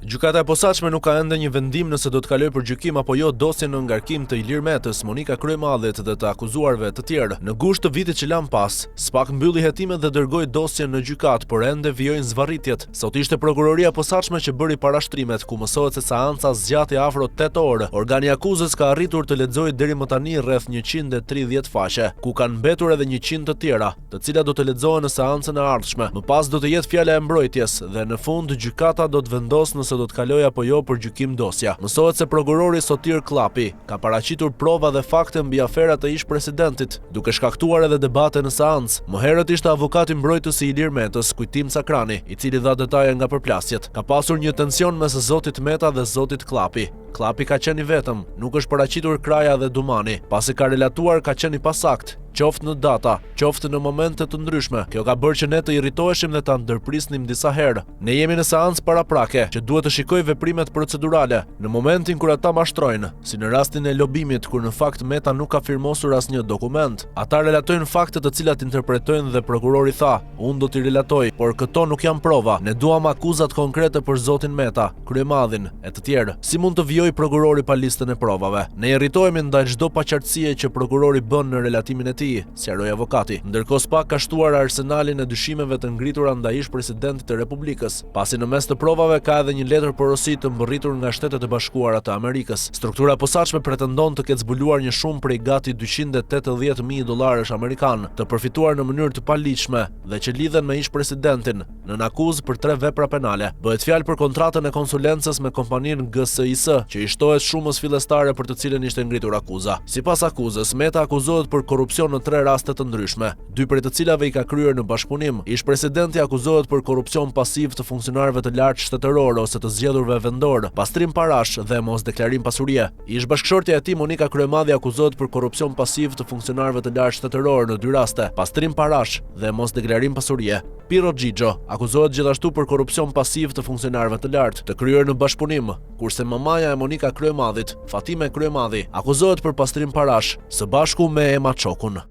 Gjykata e Posaçme nuk ka ende një vendim nëse do të kalojë për gjykim apo jo dosjen në ngarkim të Ilir Metës, Monika Kryemadhit dhe të akuzuarve të tjerë. Në gusht të vitit që lamë pas, SPAK mbylli hetimet dhe dërgoi dosjen në gjykatë, por ende vijojnë zvarritjet. Sot ishte Prokuroria e Posaçme që bëri parashtrimet, ku mësohet se seanca zgjati afro 8 orë. Organi i akuzës ka arritur të lexojë deri më tani rreth 130 faqe, ku kanë mbetur edhe 100 të tjera. të cilat do të lexohen në seancën e ardhshme. Më pas do të jetë fjala e mbrojtjes dhe në fund gjykata do të vendosë nëse do të kalojë apo jo për gjykim dosja. Mësohet se prokurori Sotir Kllapi ka paraqitur prova dhe fakte mbi aferat e ish-presidentit, duke shkaktuar edhe debate në seancë. Më herët ishte avokati mbrojtës i Ilir Metës, Kujtim Cakrani, i cili dha detaje nga përplasjet. Ka pasur një tension mes zotit Meta dhe zotit Kllapi. Kllapi ka qenë i vetëm, nuk është paraqitur Kraja dhe Dumani. Pasi ka relatuar ka qenë i pasaktë, qoftë në data, qoftë në momente të ndryshme. Kjo ka bërë që ne të irritoheshim dhe ta ndërprisnim disa herë. Ne jemi në seancë paraprake, që duhet të shikojë veprimet procedurale, në momentin kur ata mashtrojnë, si në rastin e lobimit kur në fakt Meta nuk ka firmosur asnjë dokument. Ata relatojnë fakte të cilat interpretojnë dhe prokurori tha, unë do t'i relatoj, por këto nuk janë prova. Ne duam akuzat konkrete për zotin Meta, Kryemadhin, e të tjerë. Si mund të vijojë prokurori pa listën e provave? Ne irritohemi ndaj çdo paqartësie që prokurori bën në relatimin e tij, sqaroi avokati. Ndërkohë SPAK ka shtuar arsenalin e dyshimeve të ngritura ndaj ish-presidentit të Republikës, pasi në mes të provave ka edhe një letër porosi të mbërritur nga Shtetet e Bashkuara të Amerikës. Struktura e posaçme pretendon të ketë zbuluar një shumë prej gati 280.000 dollarësh amerikanë, të përfituar në mënyrë të paligjshme dhe që lidhen me ish-presidentin, nën akuzë për tre vepra penale. Bëhet fjalë për kontratën e konsulencës me kompaninë GSIS, që i shtohet shumës fillestare për të cilën ishte ngritur akuza. Sipas akuzës, Meta akuzohet për korrupsion në tre raste të ndryshme, dy prej të cilave i ka kryer në bashkëpunim. Ish-presidenti akuzohet për korrupsion pasiv të funksionarëve të lartë shtetërorë ose të zgjedhurve vendorë, pastrim parash dhe mosdeklarim pasurie. Ish-bashkëshortja e tij Monika Kryemadhi akuzohet për korrupsion pasiv të funksionarëve të lartë shtetërorë në dy raste, pastrim parash dhe mosdeklarim pasurie. Pirro Xhixho akuzohet gjithashtu për korrupsion pasiv të funksionarëve të lartë, të kryer në bashkëpunim, kurse mamaja e Monika Kryemadhit, Fatime Kryemadhi, akuzohet për pastrim parash, së bashku me Ema Çokun.